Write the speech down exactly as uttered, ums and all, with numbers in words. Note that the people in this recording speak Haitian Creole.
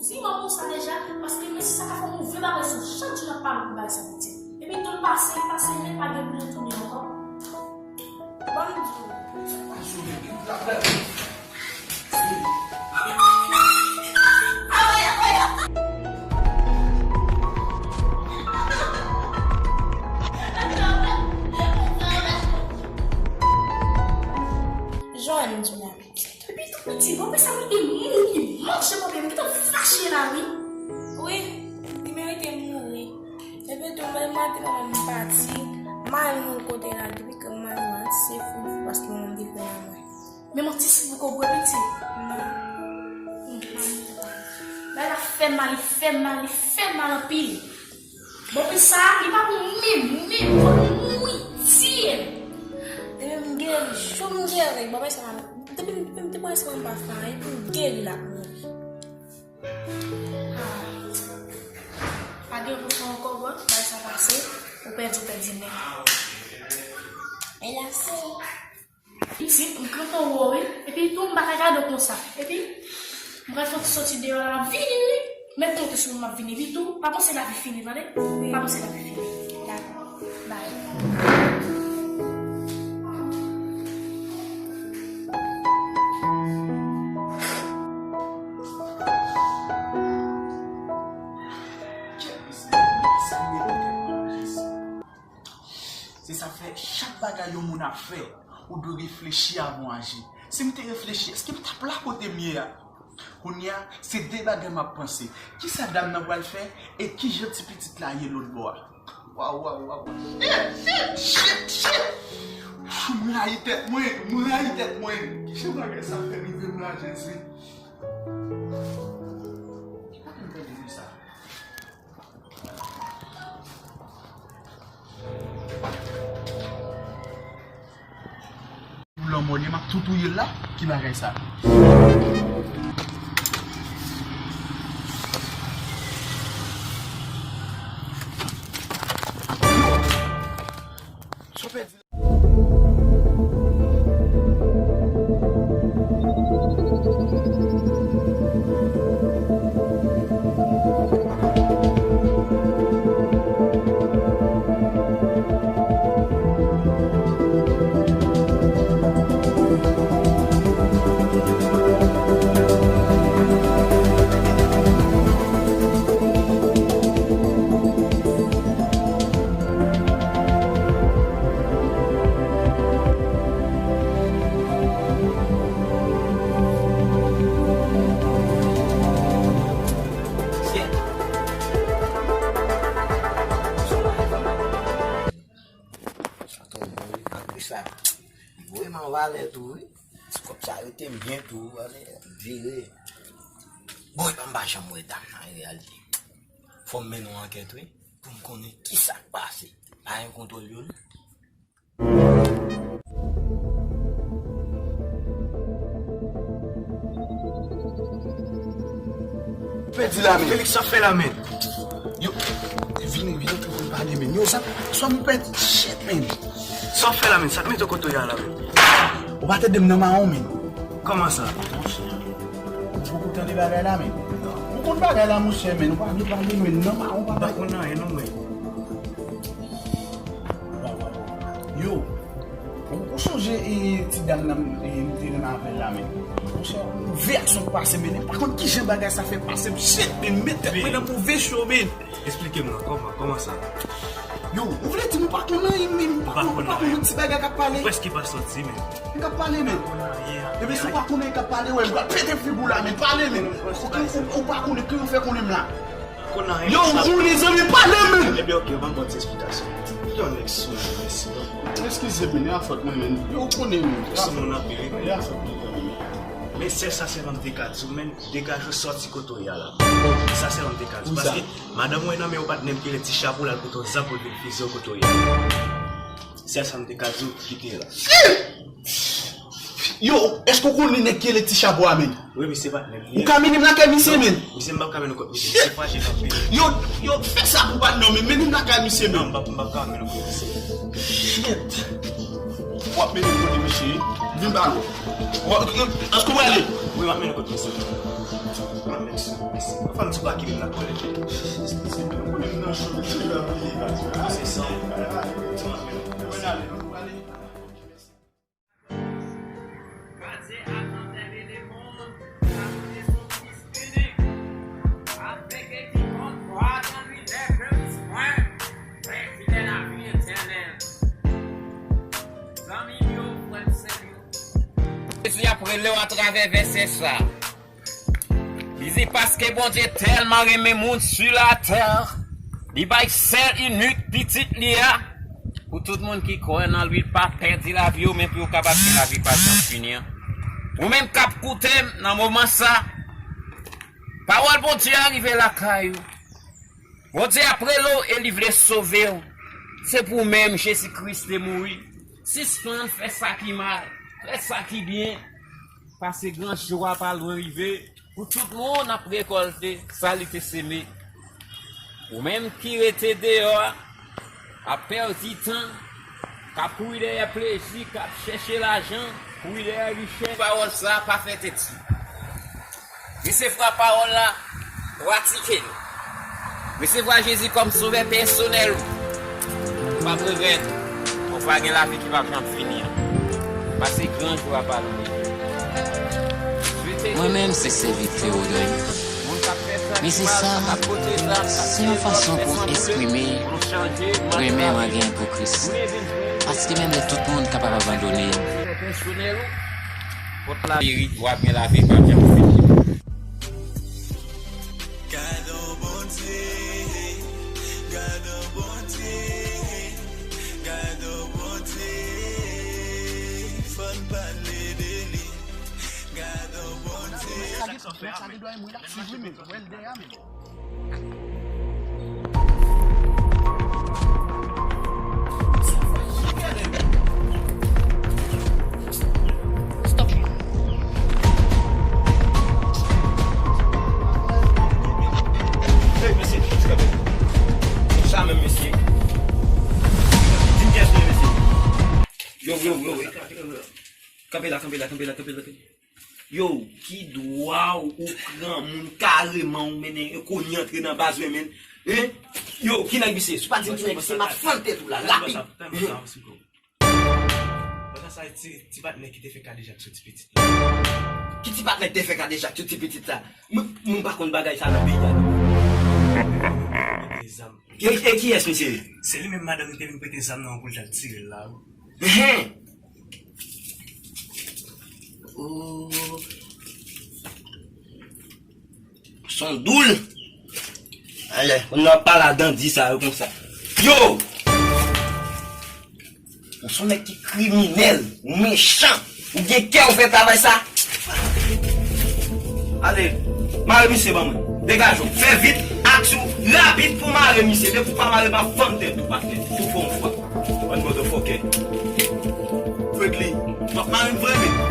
Di manman w sa deja, paske mesye sa ka fè yon move bagay sou chak jou n ap pale pou bagay sa piti. Epi tan pase, pase, men pa gen pou l retounen ankò. Ban m di w. Sa pa jwe, men ki w t ap fè? Jòn, Jònè. Epi tou piti, bon, men sa mete moun ki manje pwoblèm, ki tan fache la, wi. Wi, li merite mouri. Epi tou, mwen maten, mwen menm pati, m al yon kote la, depi ke m al la, se fou, fou, paske mwen menm te fè la mwen. Men manti si pou ko bwè piti. Non. Bagay la fè mal, li fè mal, li fè mal anpil. Bon, men sa, li pa bon menm, menm, fò l mouri, tiye l. Depi m geri, jou m geri, bon, men sa, depi, depi m te pran semenn pa fè anyen, pou m geri l ap mouri. Ah. Pa gen pou fè ankò, bon, bagay sa pase, ou pèdi, ou pèdi nèt. Elas. Pitit, m kanpe anwo, wi. Epi tou, m pa ka gade w konsa. Epi, m pral fè yon ti soti deyò la, m ap vini, wi. Mèt konte sou mwen, m ap vini, wi, tou. Pa panse lavi fini, tande? Pa panse lavi fini. Dakò. Bay. Se sa fè, chak bagay yon moun ap fè, ou dwe reflechi avan w aji. Si m te reflechi, èske m t ap la kote m ye a? Kounye a, se de bagay m ap panse. Kisa dam nan pral fè e kijan ti pitit la ye lòt bò a? Waw, waw, waw, waw. Shit, shit, shit, shit. Mwen rayi tèt mwen, mwen rayi tèt mwen. Kijan bagay sa fè rive m la, Jezi? Ki kote m tande de sa? Pou lanmò li, m ap tou touye l la. Ki bagay sa? Sa w pèdi la? Sa tonbe wi. Anplis sa, li voye m an valè tou wi. Ti kòb sa rete m byen tou, ale vire. Bon, epa m pa janm wè dam nan an reyalite. Fò m mennen yon ankèt wi, pou m konnen kisa k pase. Pa gen kontwòl yo non. Pèdi la men. Felix, sa fè la men. Yo, vini, vini, antre pou n pale men. Yo, sa, sa m pèdi, shit men. Sa fè la men, sa k mete w kote w ye a la men. Ou pa tande m nan mawon men. Kòman sa? Monchè, ou poko tande bagay la men. Ou konn bagay la monchè men, ou pa vle pale men, nan mawon pa. M pa konn anyen non mwen. Yo, ou, ou sonje e, ti dam nan e, m te renmen avè l la men. Monchè, yon move aksyon k pase men, m pa konn kijan bagay sa fè pase m, shit men, m met tèt mwen nan move cho men. Eksplike m non, kòman, kòman sa? Yo, ou vle di m ou pa konn anyen men, m pa konn, ou pa konn yon ti bagay k ap pale? Prèske pa sòti men. M k ap pale men. Ebyen si w pa konn anyen k ap pale, wè m pral pete figi w la men, pale men. Ou, ou, ou pa konnen ki ou fè konnen m la. Yo, ou konnen zanmi, pale men. Ebyen ok, ban m bon ti eksplikasyon. Yo nèg sou mwen, mèsi. Eskize men, e a fòt mwen men. Yo, ou konnen men. Sou moun anpil wi. E a fòt mwen men. Men sèl sa sèlman m te ka di w men, degaje w sòti kote w ye a la. Sa sèlman m te ka di w. Paske madanm ou nan men yon patnè m ki rele Ti Chapo, l al pote yon zam pou l vin fize w kote w ye a. Sèl sa m te ka di w, kite la. Yo, èske w konnen nèg ki rele Ti Chapo a men? Wi, misye patnè m. Ou ka mennen m lakay misye men? Misye m p ap ka mennen w kot misye, misye fache anpil. Yo, yo, fè sa pou patnè w men, mennen m lakay misye men. Non, m p ap, m p ap ka mennen w kot misye. Shit. W ap mennen m kote misye ye. Vin ba mwen. Bon, èske w prale? Wi, m ap mennen kote misye. M ap mennen misye. Fò n ti pake vin la, kòlèg. Mwen nan cho, mesye, yo ap vini. Se sa. Mwen ale, nou prale. Jezi ap rele w atravè vèsè sa. Li di, paske Bondye tèlman renmen moun sou latè, li bay sèl inik pitit li a, pou tout moun ki kwè nan li pa pèdi lavi yo, men pou yo kapab gen lavi pa janm fini an. Ou menm k ap koute m nan moman sa, pawòl Bondye a rive lakay ou. Bondye ap rele w e li vle sove w. Se pou ou menm Jezi Kris te mouri. Sispann fè sa ki mal, fè sa ki byen. Paske gran jou a pa lwen rive pou tout moun ap rekòlte sa li te seme. Ou menm ki rete deyò a, ap pèdi tan, k ap kouri dèyè plezi, k ap chèche lajan, kouri dèyè richès. Pawòl sa a pa fè tèt sou. Resevwa pawòl la, pratike l. Resevwa Jezi kòm Sovè pèsonèl ou. Ou p ap regrèt. Ou va gen lavi ki p ap janm fini an. Pase gran jou a pa lwen. Mwen menm se sèvitè w, Dany. Mesye sa, se yon fason pou m eksprime renmen mwen gen pou Kris. Paske menm lè tout moun kapab abandone m, Pèsonèl ou, pòt la vire, w ap gen lavi pa janm fini. Gadon Bondye, gadon Bondye, gadon Bondye, fò n pale de li. Gadon Bondye. Nèg sa gen dwa mwen l ap swiv wi, men wè l dèyè a, men. Stop. Hey, mesye, kanpe. Sa menm, mesye. Di m kiyès nou ye, mesye. Yo, yo, yo. Kanpe la, kanpe la, kanpe la, kanpe la. Yo, ki dwa w, ou granmoun kareman, ou mennen koni antre nan baz mwen, men. Hein? Yo, ki nèg misye? Si w pa di m ki nèg misye, m ap fann tèt ou la, rapid. Pandan sa, ti, ti patnè ki te fè kadejak sou ti pitit la. Ki ti patnè ki te fè kadejak sou ti pitit la? Mwen, mwen pa konn bagay sa nan peyi a, non. Mete zam. E, e kiyès, mesye? Se li menm madanm li te vin prete zam nan pou l t al tire l la, wi. Ehe. Oh. Son doul. Alè, moun nan pa ladan di sa yo konsa. Yo! Ou se yon nèg ki kriminèl, ou mechan, ou gen kè ou fè travay sa. Ale, mare misye ban mwen. Degaje w. Fè vit, aksyon rapid pou mare misye. Depi w pa mare, m ap fann tèt ou, patnè. Tou fè yon fwa. One motherfucker. Fredly, w ap mare m vre, men.